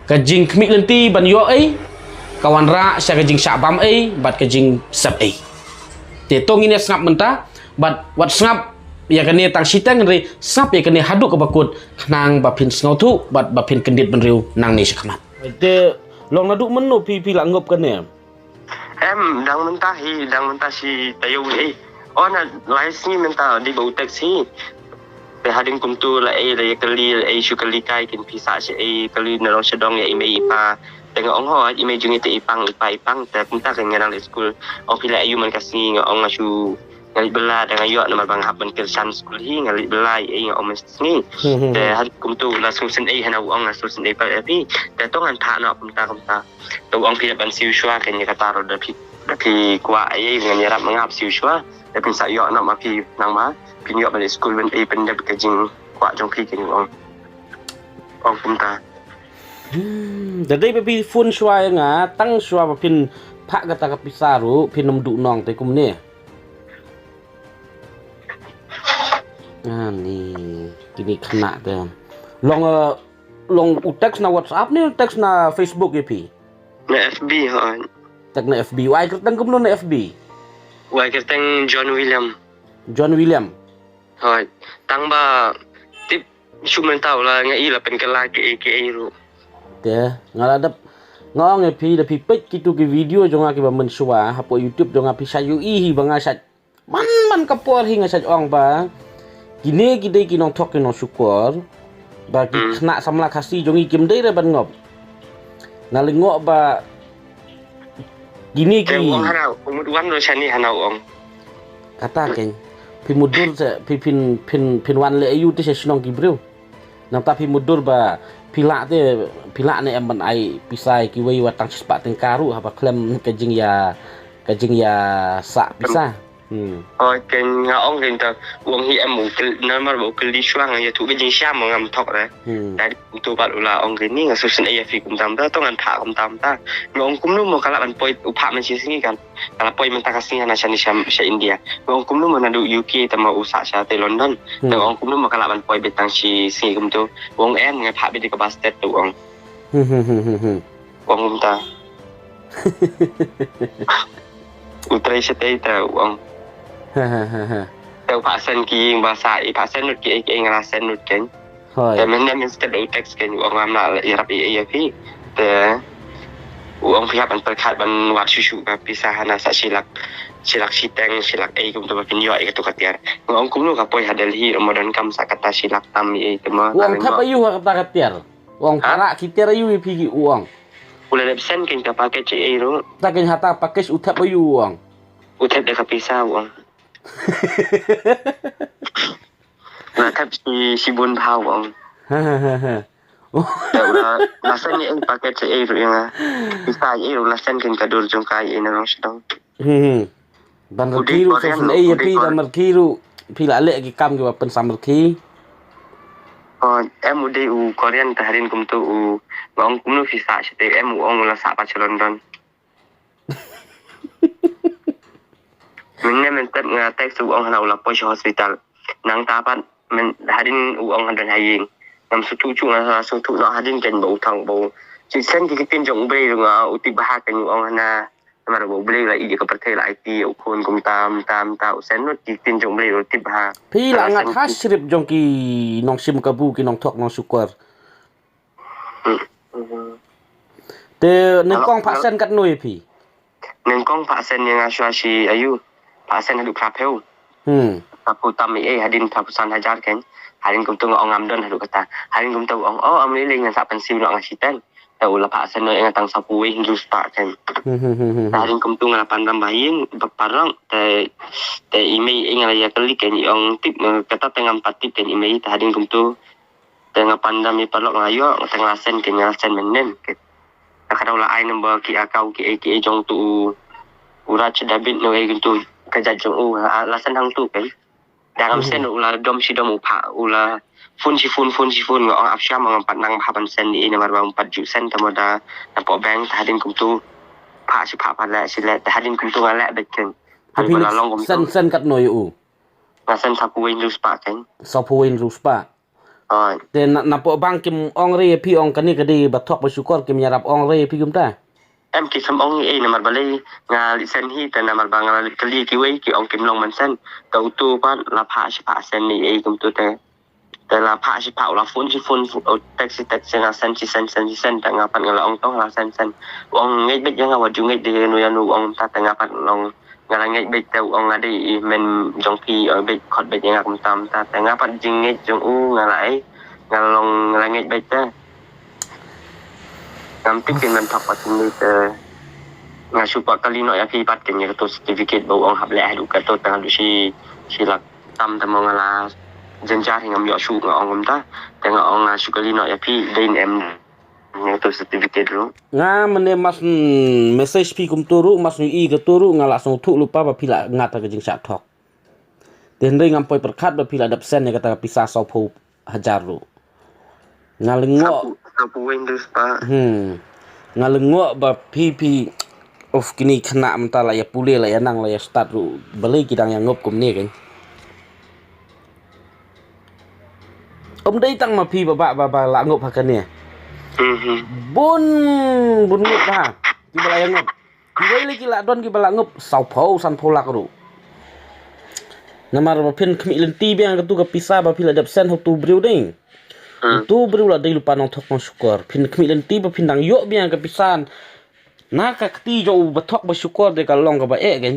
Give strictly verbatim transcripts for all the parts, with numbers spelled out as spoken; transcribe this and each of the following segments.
Ka jingkhmih lynti ban ïoh ei ka wanrah sha ka jingshah bam ei bad ka jingsep ei. Te to ngin ïa sngap mynta bad wat sngap ïa kane tang shiteng, hynrei sngap ïa kane haduh kaba kut khnang ba phin sngewthuh bad ba phin kyndit bynriew nangne shakhmat. Te long naduh mynno phi, phi la ngop kane? Em, dang mynta hi, dang mynta shi taïew hi. O, na lai sngi mynta dei ba u text hi. Te hadien kumtu la ei, la ïa kylli, la ei shu kylli kai kin pisa shi ei, kylli na long shadong ïa i mei i pa. Te nga ong ho, i mei jong i te i pang, i pa i pang. Te kumta kan nga nang leit skul. Ong phi la aïu man ka sngi, nga ong nga shu, nga leit bylla, da nga ïoh namar ba nga hap ban kyrshan skul hi, nga leit bylla i ei, nga ong man sngi. Hmm, hmm, Te hmm. Hadien kumtu la sngewsynei hana u ong, nga sngewsynei pat ïa phi. Te to ngan phah noh kumta kumta. Te u ong phi dei ban siew shuwa, kane kata ruh da phi, da phi kwah ei, ngan ïarap ma nga siew shuwa. Da phin sa ïoh noh ma phi nang ma phin ïoh ban leit skul ban ei pyndep ka jingkwah jong phi, kane u ong. Ong kumta. Hmm, da dei ba phi phone shuwa ïa nga, tang shuwa ba phin phah kata ka pisa ruh phin ym duh nong te kumne. Ani, kine khynnah te. Long, eh, long u text na WhatsApp ne u text na Facebook ïa phi? Na F B, hooid. Text na F B. U ai kyrteng kumno na F B? U ai kyrteng John William. John William. Hooid. Tang ba tip shu mynta u la nga i la pynkylla kiei kiei ruh. Te nga la dep, nga ong ïa phi, da phi peit kitu ki video jong nga kiba mynshuwa hapoh YouTube jong nga, phi sa ïohi hi ba nga sa man man ka por hi nga sa ong ba kine ki dei ki nongthok ki nongshukor, ba ki Hmm. khynnah samla Khasi jong ngi kim dei re ban ngop. Nga lyngngoh ba kine ki Te u ong hana, u mut wan ruh shane hana u ong. Kata keiñ. Phi mutdur se, phi phin, phin, phin wan leh aïu te sha shnong ki briew. Nangta phi mutdur ba phi lah te, phi lah ne em ban ai pisa ïa kiwei wat tang shispah tyngka ruh haba khlem ka jingïa, ka jingïasah pisa. Hmm. Hooid, keiñ nga ong keiñ ta, u ong hi em u kyl-, namar ba u kylli shuwa nga ïathuh ka jingshisha ma ngam thok re. Hmm. Te hadien kumtu pat u la ong keiñ ni, nga sngewsynei ïa phi kumta kumta, to ngan phah kumta kumta. Nga ong kumno mo ka lah ban poi, u phah mynshisngi kan. Ka la poi mynta ka sngi hana shane sha, sha India. Nga ong kumno mo naduh U K te mo u sah sha te London. Hmm. Te nga ong kumno mo ka lah ban poi beit tang shisngi kumtu. U ong em, nga phah beit da kaba stet te u ong. Hmm, hmm, hmm, hmm, hmm. U ong kumta. U trei shatei te u ong. Ha, ha, ha, ha. Te u phah send ki ïing ba sah, i phah send lut kiei kiei, nga la send lut keiñ. Hooid. Te mynne mynstep u text keiñ u ong ngam lah ïarap ei ei ïa phi. Te u ong phi hap ban pyrkhat ban wad shuh shuh ka pisa hana sa shi lak, shi lak shiteng, shi lak ei kumta ba phin ïoh ïa katu ka tiar. Nga ong kumno ka poi ha Delhi ruh mo donkam sa kata shi lak tam ei ei te mo. U ong thep aïu ha kata ka tiar? U ong Ha? para ki tiar aïu ïa phi ki u ong? U la dep send keiñ ka package ei ei ruh. Ta keiñ hata package u thep aïu u ong? U thep da ka pisa u ong. Na thep shi, shibun bha u ong. Ha, ha, ha, ha. Te u la, la send ei ei package ei ei ruh ïa nga. Pisa ei ei ruh la send keiñ ka dur jong ka ei ei na long shnong. Hmm, hmm. Ban rkhie ruh, Korean, sngewsynei ïa phi, ban rkhie ruh phi la leh ki kam kiba pynsamrkhie. Oh, em u dei u Korean te hadien kumtu u, nga ong kumno phi sah shatei, em u ong u la sah pat sha London. Mynne mynstep nga text u ong hana u la poi sha hospital. Nangta pat myn-, hadien u ong ha don ha ïing. Ngam sngewthuh shuh, nga sngewthuh noh hadien keiñ ba u thang ba u. Shisien ki ktien jong U Blei ruh nga u tip bha keiñ u ong hana. Namar ba U Blei la ïeit ïa ka pyrthei, la aiti ïa u khun kumta, kumta, kumta, u send lut ki ktien jong U Blei u tip bha. Phi la ngat ha script jong ki nongshim kabu, ki nongthok nongshukor. Hmm. Te nyngkong phah send katno ïa phi? Nyngkong phah send ïa nga shuwa shi aïu. Phah send haduh phra phew. Hmm. Phra phew tam ei ei, hadien phra phew san hajar keiñ. Hadien kumtu nga ong ngam don haduh kata. Hadien kumtu u ong, oh, ym lei lei, ngan sa pynsiew noh nga shiteng. Te u la phah send noh ïa nga tang saw phew wei hynriew spah keiñ. Hmm, hmm, hmm, hmm, hmm. Hadien kumtu nga la pan ram ba ha ïing, ba paralok, te, te i mei ei nga la ïa kylli keiñ, i ong tip, eh, kata te ngam pat tip keiñ i mei, te hadien kumtu. Te nga pan ram ïa paralok nga ïoh, te nga la send keiñ, nga la send mynnin keiñ. Te ka dei u la ai number ki account kiei kiei jong utu u, u Raj David ne ei kumtu ka jait jong u, ah, la send hangtu keiñ. Da ngam send u la dom shi dom u phah, u la phone shi phone, phone shi phone, nga ong ap shwa ma ngam pat nang bha ban send ei ei namar ba ngam pat ju send te mo da napoh bank, te hadien kumtu phah shi phah, phah leh shi leh, te hadien kumtu nga leh beit keiñ. Hadien ba la long kumtu. Send, send katno ïa u? Nga send saw phew wei hynriew spah keiñ. Saw phew wei hynriew spah. Te na, na poh bank kim ong re ïa phi ong kane ka dei ba thok ba shukor, kim ïarap ong re ïa phi kumta? Em, ki sam ong ei namar balei nga leit send hi, te namar ba nga la kylli kiwei ki ong kim long ban send. Te utu pat la phah shi phah send ei ei kumtu te. Te la phah shi phah, u la phone shi phone, u text shi text, nga send shi send, send shi send, te nga pat nga la ong tong la send send. U ong ngeit beit ïa nga, wat ju ngeit de ïa nu ïa nu, u ong ta, te nga pat long nga la ngeit beit, te u ong nga dei i men jong phi, ong beit, khot beit ïa nga kumta kumta, te nga pat jingngeit jong u nga la ei, nga long nga la ngeit beit te. Ngam tip kin ban thok pat ni te. Nga shu pat kali noh ïa phi pat kin ïa kato certificate ba u ong hap leh haduh kato tang haduh shi shi lak tam te mo nga la jynjar hi ngam ïoh shuh nga ong kumta. Te nga ong nga shu kali noh ïa phi dei ne em ïa kato certificate ruh. Nga mynne mas, mm, message phi kumto ruh, mas ngi i kato ruh, nga la sngewthuh lypa ba phi la ngat ha ka jingshah thok. Te hynrei ngam poi pyrkhat ba phi la dep send ïa kata ka pisa sawphew hajar ruh. Nga lyngngoh. Sapu, sapu weng dus pa. Hmm. Nga lyngngoh ba phi phi, of, kine khynnah mynta la ïa pule, la ïa nang, la ïa stad ruh. Balei ki dang ïa ngup kumne kan? Ym dei tang ma phi ba, ba, ba, ba la ngup ha kane. Mhm. Bun, bun ngup ha. Ki ba la ïa ngup. Kiwei lei ki la don ki ba la ngup sawphew sanphew lak ruh. Namar ba phin khmih lynti biang katu ka pisa ba phi la dep send ha utu u briew dei. Hmm. Utu u briew la dei lypa nongthok nongshukor. Phin khmih lynti ba phin dang ïoh biang ka pisa. Na ka kti jong u ba thok ba shukor dei ka long kaba eh kan.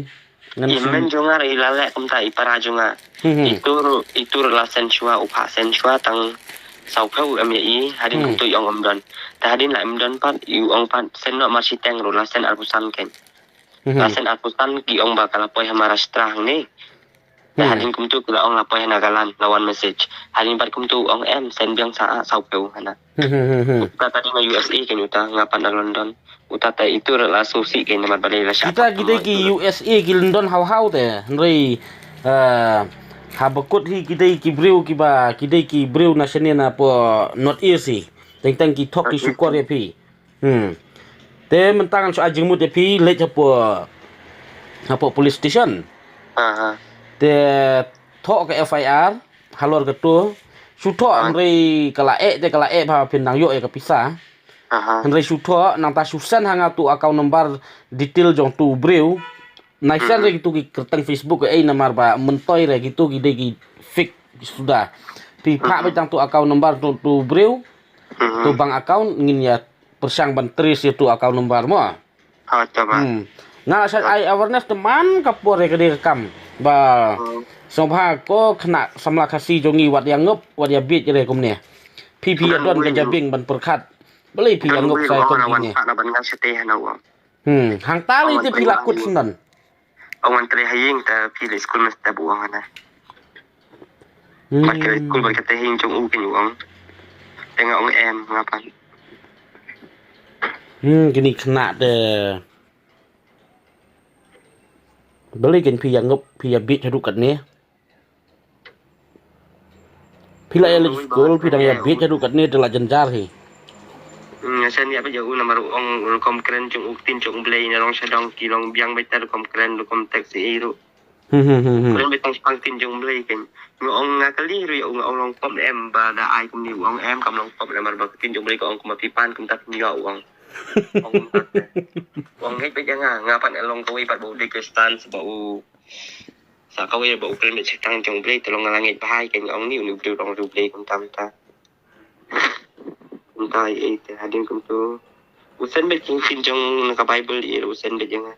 Ngan shu. Imen jong nga i la leh kumta i para jong nga. Hmm, hmm. Itu ru, itu ru la send shuwa, u phah send shuwa tang sawphew em ïa i, hadien. Hmm. Kumtu i ong ym don. Te hadien la ym don pat, i ong pat send noh mar shiteng ru la send arphew san kan. Hmm. La send arphew san ki ong ba ka la poi ha Maharashtra hangne. Te. Hmm. Hadien kumtu ki la ong la poi ha Nagaland, la wan message. Hadien pat kumtu ong em send biang sa, ah, sawphew hana. Hmm, hmm, hmm, hmm. Uta ta dei na U S A kan uta, nga pat na London. Uta ta itu la sngewsih kan namar balei la shah. Kita ki dei ki U S A ki London haw haw te. Hynrei, eh, haba kut hi ki dei ki briew kiba, ki dei ki briew na shane na poh North East hi. Teng teng ki thok ki shukor ïa phi. Hmm. Te mynta ngan shu ai jingmut ïa phi leit hapoh, hapoh police station. Aha. Te thoh ka F I R halor kato. Shu thoh. Ah. Hynrei ka la eh te ka la eh ba phin dang ïoh ïa ka pisa. Aha. Hynrei shu thoh nangta shu send ha nga tu account number detail jong tu briew. Nai send. Hmm. Re kitu ki kyrteng Facebook ei namar ba myntoi re kitu ki dei ki fake suda. Phi phah. Hmm. Beit tang tu account number tu, tu briew. Hmm. Tu bank account ngin ïa pyrshang ban trace ïa tu account number mo. Ha, to ba. Hmm. Nga la shah ai awareness te man ka por ïa ka dei ka kam ba. Hmm. Sngewbha ko khynnah samla Khasi jong ngi wat ïa ngup, wat ïa bieit re kumne. Phi phi ïa don ka jabieng ban pyrkhat. Balei phi ïa ngup sa kum kine. Hmm, hangta lei te phi la kut sngewdon. Ong wan trei ha ïing te phi leit skul mesti bu ong hana. Hmm. Mat ka skul bad kata ha ïing jong u kin ong. Te nga ong em nga pan. Hmm, kine khynnah te. Balei kin phi ïa ngup, phi ïa bieit haduh katne. Phi la ïa leit skul, phi dang ïa bieit haduh katne te la jynjar hi. Hmm, nga sngewbha ïa u namar u ong rukom kren jong u, ktien jong u Blei na long sha dong ki long biang beit te rukom kren, rukom text ei ruh. Hmm, hmm, hmm, hmm. Kren beit tang shaphang ktien jong u Blei kan. Nga ong nga kylli ruh ïa u, nga ong long pop em ba da ai kumne, u ong em kam long pop namar ba ktien jong u Blei ka ong kumba phi pan kumta phin ïoh, u ong. Ong kumta. U ong ngeit beit ïa nga, nga pat nga long kawei pat ba u dei Khristan, ba u Sa kawei ba u kren beit shaphang jong u Blei, te long nga la ngeit bha ïa ka, nga ong ni u briew u ong u Blei kumta kumta. Kumta ei ei te hadien kumtu. U send beit ki ktien jong na ka Bible ei u send beit ïa nga.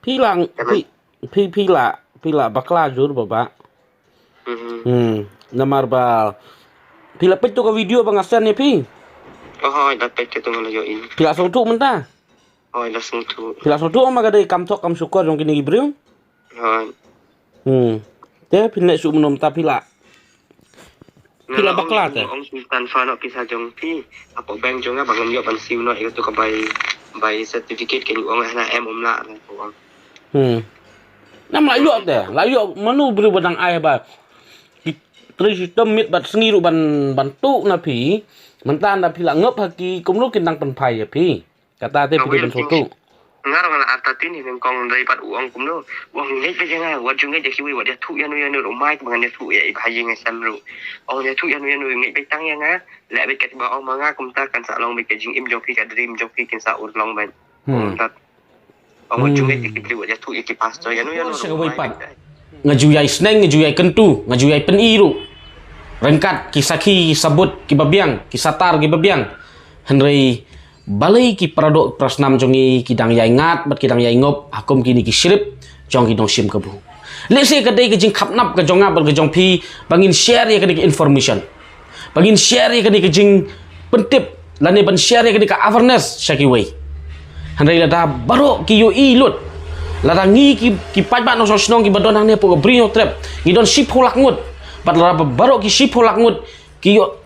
Phi la, phi, phi, phi la, phi la bakla jur baba. Mhm. Hmm. Namar ba phi la peit tu ka video ba nga send ïa phi. Oh, hooid, la peit tu nga la ïohi. Phi la sngewthuh mynta. Hooid, la sngewthuh. Phi la sngewthuh ma ka dei kam thok kam shukor jong kine ki briew. Hooid. Hmm. Te phin leh shuh mynno mynta phi la. Phi la bakla te. Ong shu transfer noh pisa jong phi hapoh bank jong nga ba ngan ïoh ban siew noh ïa katu ka bai, bai certificate, ka ong hana em ym lah, ka ong. Hmm. Nam la ïoh te, la ïoh mano briew ba dang ai ba. Ki trei shitom miet bad sngi ruh ban, ban tuh na phi. Mynta da phi la ngop ha ki kumno kin dang pynphai ïa phi. Kata te phi dei ban sngewthuh. Nga ruh nga la artatien hi nyngkong, hynrei pat u ong kumno, u ong ngeit beit ïa nga, wat ju ngeit ïa kiwei, wat ïathuh ïano ïano ruh, mai ba ngan ïathuh ïa i bha ïing i sem ruh. Ong ïathuh ïano ïano, ngeit beit tang ïa nga, leh beit katba ong ma nga, kumta kan sa long beit ka jingim jong phi, ka dream jong phi kin sa urlong beit. Hmm. Kumta. Ong wat ju ngeit ïa ki briew, wat ïathuh ïa ki pastor ïano ïano ruh, mai beit. Nga ju ïai sneng, nga ju ïai kyntu, nga ju ïai pyni ruh ryngkat ki sakhi, ki sabut kiba biang, ki satar kiba biang. Hynrei balei ki paradoh parasnam jong ngi ki dang ïai ngat bad ki dang ïai ngop ha kum kine ki script jong ki nongshim kabu? Lehse ka dei ka jingkhapnap ka jong nga bad ka jong phi ba ngin share ïa kane ka information, ba ngin share ïa kane ka jingpyntip, lane ban share ïa kane ka awareness sha kiwei. Hynrei lada baroh ki ïohi lut, lada ngi ki, ki paidbah nongshong shnong kiba don hangne hapoh ka Bri Hynñiewtrep, ngi don shiphew lak ngut, bad lada baroh ki shiphew lak ngut ki ïoh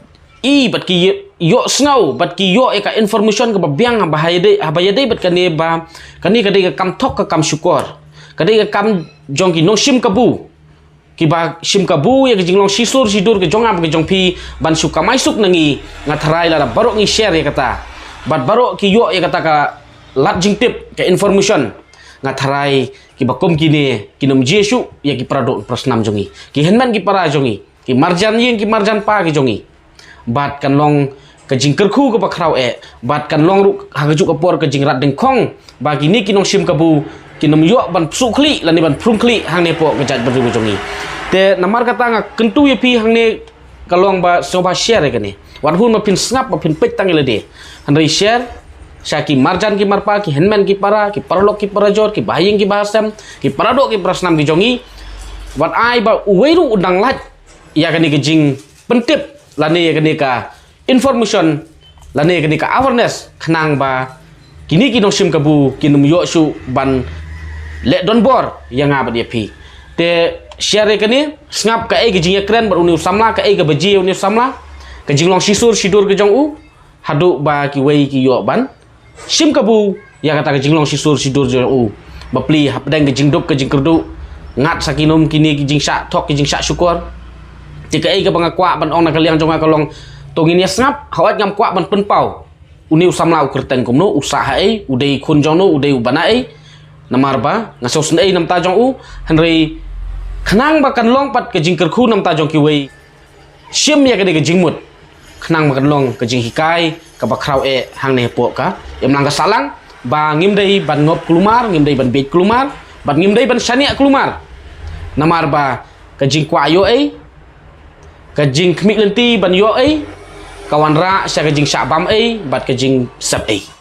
i bad ki ïoh sngew bad ki ïoh ïa ka information kaba biang haba ïadei, haba ïadei bad kane ba kane ka dei ka kam thok, ka kam shukor, ka dei ka kam jong ki nongshim kabu, kiba shim kabu ïa ka jinglong shisur shidur ka jong nga bad ka jong phi ban shu kamai suk na ngi. Nga tharai lada baroh ngi share ïa kata bad baroh ki ïoh ïa kata ka lad jingtip, ka information, nga tharai kiba kum kine kin ym jia shuh ïa ki paradoh parasnam jong ngi, ki hynmen ki para jong ngi, ki marjan ïing ki marjan pa ki jong ngi. Bad kan long ka jingkyrkhu kaba khraw eh, bad kan long ruh ha kajuh ka por ka jingrat dyngkhong ba kine ki nongshim kabu kin ym ïoh ban psuh khlieh lane ban prung khlieh hangne hapoh ka jaitbynriew ka jong ngi. Te namar kata nga kyntu ïa phi hangne ka long ba sngewbha share ïa kane. Wat hun ba phin sngap, ba phin peit tang ïa lade. Hynrei share sha ki marjan ki marpa, ki hynmen ki para, ki paralok ki parajor, ki bahaïing ki bahasem, ki paradoh ki parasnam ki jong ngi. Wat ai ba uwei ruh u dang lait ïa kane ka jingpyntip lane ïa kane ka information lane ïa kane ka awareness, khnang ba kine ki nongshim kabu kin ym ïoh shuh ban leh donbor ïa nga bad ïa phi. Te share ïa kane, sngap kaei ka jingïakren bad une u samla, kaei kaba jia ïa une u samla, ka jinglong shisur shidur ka jong u, haduh ba kiwei ki ïoh ban shim kabu ïa kata ka jinglong shisur shidur jong u. Bapli hapdeng ka jingduk ka jingkyrduh, ngat sa ki num kine ki jingshah thok, ki jingshah shukor. Te kaei kaba nga kwah ban ong na ka liang jong nga ka long, to ngin ïa sngap, hooid ngam kwah ban pynpaw une u samla u kyrteng kumno, u sah haei, u dei khun jong no, u dei u bana ei. Namar ba nga sngewsynei na bynta jong u, hynrei khnang ba kan long pat ka jingkyrkhu na bynta jong kiwei, shim ïa kane ka jingmut, khnang ba kan long ka jinghikai kaba khraw eh hangne hapoh ka imlang ka sahlang, ba ngim dei ban ngop kulmar, ngim dei ban bieit kulmar, bad ngim dei ban shaniah kulmar. Namar ba ka jingkwah ïoh ei, ka jingkhmih lynti ban ïoh ei, ka wanrah sha ka jingshah bam ei bad ka jingsep ei.